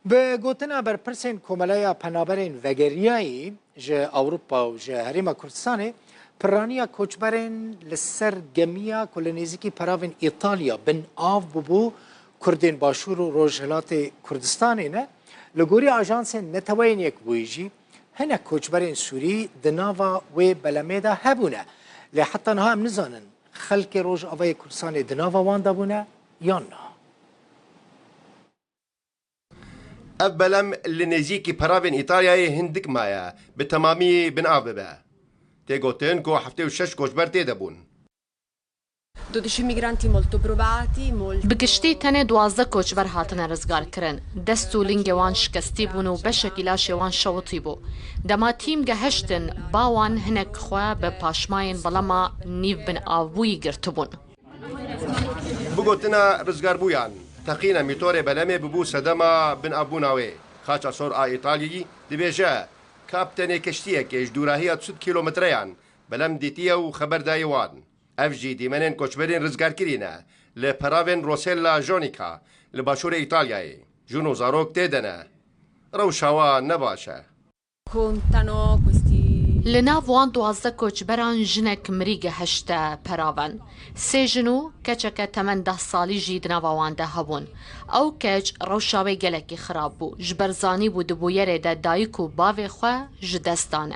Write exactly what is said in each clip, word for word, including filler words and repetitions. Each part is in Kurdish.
Bi gotina berpirsên Komeleya Penaberên Vegeriyayî ji Ewropa û ji Herêma Kurdistanê, piraniya koçberên li ser gemiya ku li nêzîkî peravên Îtalya bin av bûbû, Kurdên Başûr û Rojhilatê Kurdistanê ne. Li gorî Ajansên Neteweyên Yekbûyî jî, hinek koçberên Sûrî di nava wê belemê de hebûne. Lê heta niha em nizanin xelkê Rojavayê Kurdistanê di nava wan de bûne yan na. Ev belem li nêzîkî peravên Îtalyayê hindik maye bi temamî bin av bibe. Tê gotin ku heftê û şeş koçber tê de bûn. Dodici migranti molto provati, molto... Bi giştî tenê duwazdeh koçber hatine rizgarkirin. Dest û lingê wan şikestî bûn û beşekî laşê wan şewitî bû. Dema tîm geheştin ba wan, hinek xwe bi paşmayên belema nîv bin avbûyî girtibûn. Bi gotina rizgarbûyan, teqîna mîtorê belemê bibû sedema bin avbûna wê. Xaça Sor a Îtalyayî dibêje, kaptenê keştiyekê ji dûrahiya du sed kîlometreyan belem dîtiye û xeber daye wan. Ev jî dîmenên koçberên rizgarkirî ne li peravên Rosella Jonica li başûrê Îtalyayê. Jin û zarok tê de ne. Rewşa wan ne baş e. Contano questi... Li nav wan duwazdeh koçberan jinek mirî gehişte peraven. Sê jin û keçeke temen deh salî jî di nava wan de hebûn. Ew keç rewşa wê gelekî xirab bû. Ji ber zanîbû di bûyerê de dayik û bavê xwe ji dest dane.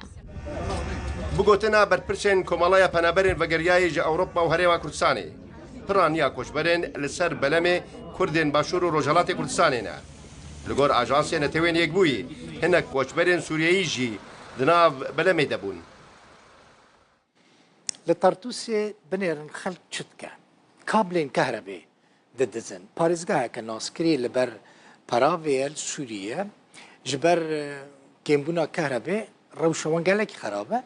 Bi gotina berpirsên Komeleya Penaberên Vegeriyayê ji Ewropa û Herêma Kurdistanê, piraniya koçberên li ser belemê Kurdên Başûr û Rojhelatê Kurdistanê ne. Li gor Ajansê Netewên Yekbûyî, hinek koçberên Sûriyeyî jî di nav belemê de bûn. Li Tartûsê binêrin xelk çi dike? Kablên kehrebê didizin. Parêzgeheke naskirî li ber peravê ye li Sûriyê. Ji ber, e, kêmbûna kehrebê rewşa wan gelekî xerab e.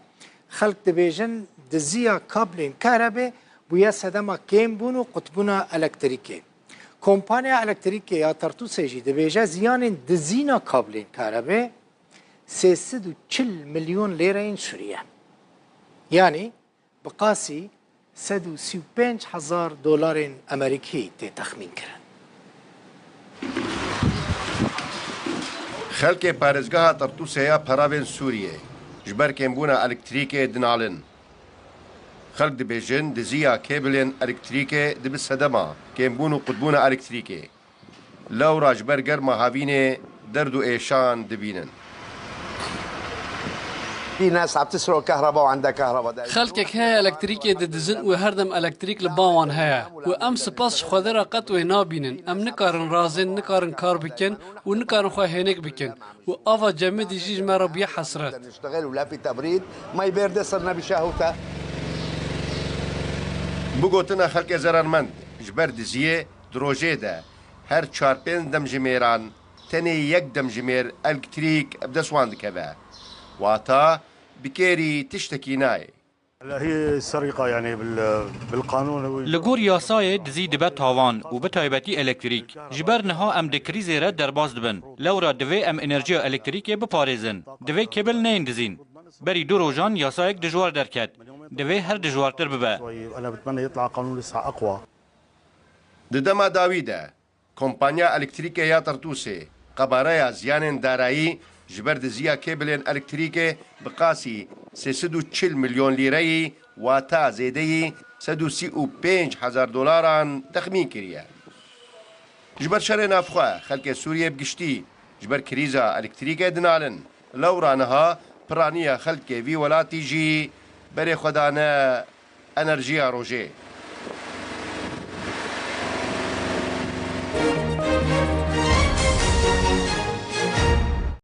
Xelk dibêjin diziya kablên kehrebê bûye sedema kêmbûn û qutbûna elektrîkê. Kompanya Elektrîkê ya Tartûsê jî dibêje ziyanên dizîna kablên kehrebê sê sed û çil milyon lêreyên Sûrî ye. Yanî bi qasî sed û sî û pênc hezar dolarên Amerîkî tê texmîn kirin. Xelkê parêzgeha Tartûsê ya peravên Sûriyê ji ber kêmbûna elektrîkê dinalin. Xelk dibêjin diziya kêbilên elektrîkê dibe sedema kêmbûn û qutbûna elektrîkê. Lewra ji ber germa havînê derd û êşan dibînin. Xelkek heye elektrîkê didizin û her dem elektrîk li ba wan heye. Û em spas ji Xwedê re qet wê nabînin. Em nikarin razên, nikarin kar bikin û nikarin xwe hênik bikin. Û ava cemidî jî ji me re bûye hesret. Bi gotina xelkê zerarmend, ji ber diziyê di rojê de her çar pênc demjimêran tenê yek demjimêr elektrîk bi dest wan dikeve. Wata bi kêrî tiştekî nayê. Li gor yasayê dizî dibe tavan û bi taybetî elektrîk. Ji ber niha em di krîzê re derbas dibin. Lewra divê em enerjiya elektrîkê biparêzin. Divê kêbil neyên dizîn. Berî du rojan yasayek dijwar derket. Divê her dijwartir bibe. Di dema dawî de, Kompanya Elektrîkê ya Tirtûsê qebareya ziyanên darayî ji ber diziya kêbilên elektrîkê bi qasî sê sed û çil milyon lîreyî, wata zêdeyî sed û sî û pênc hezar dolaran texmîn kiriye. Ji ber şerê navxwe, xelkê Sûriyê bi giştî ji ber krîza elektrîkê dinalin. Lewra niha piraniya xelkê vî welatî jî berê xwe dane enerjiya rojê.